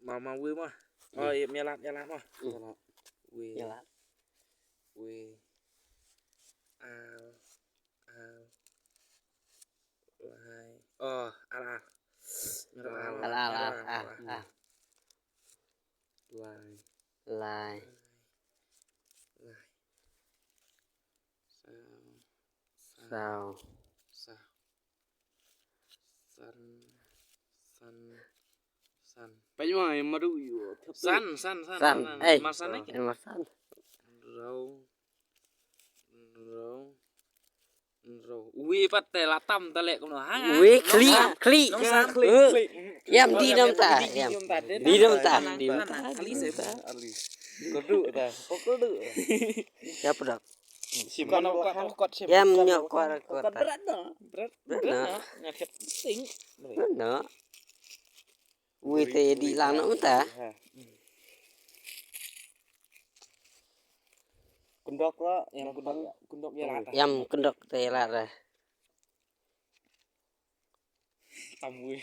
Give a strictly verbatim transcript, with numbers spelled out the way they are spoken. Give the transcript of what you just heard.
Ma, ma, we ma. Oh, ïa, ïa lad, ïa lad ma. Hmm. Ïa lad. We. Ïa lad. We. Al. Al. Lai. Oh, al, al. Al, al, al, al, al. Lai. Lai. Lai. Saw. Saw. Saw. San. San. San. Pynwan, ma du ïa. San, san, san, san. San. Eh. Ma san eh. Eh, ma san. Raw. Raw. Raw. Wi pat te la tam ta leh kumno. Ha, ha. Wi, khlieh, khlieh. Nong san. Eh. Ïam, di nam ta. Ïam. Di nam ta. Di nam ta. Khlieh se. Kodu ta. Kodu. Ïa, pdok. Sim. Ïam, nyok kwar, kwar. Berat no. Berat. Berat no. Nyok sing. Berat no. Wi te di lang no ta. Kyndok la, ïam kyndok, kyndok ïa lad. Ïam kyndok te ïa lad. Tam wi.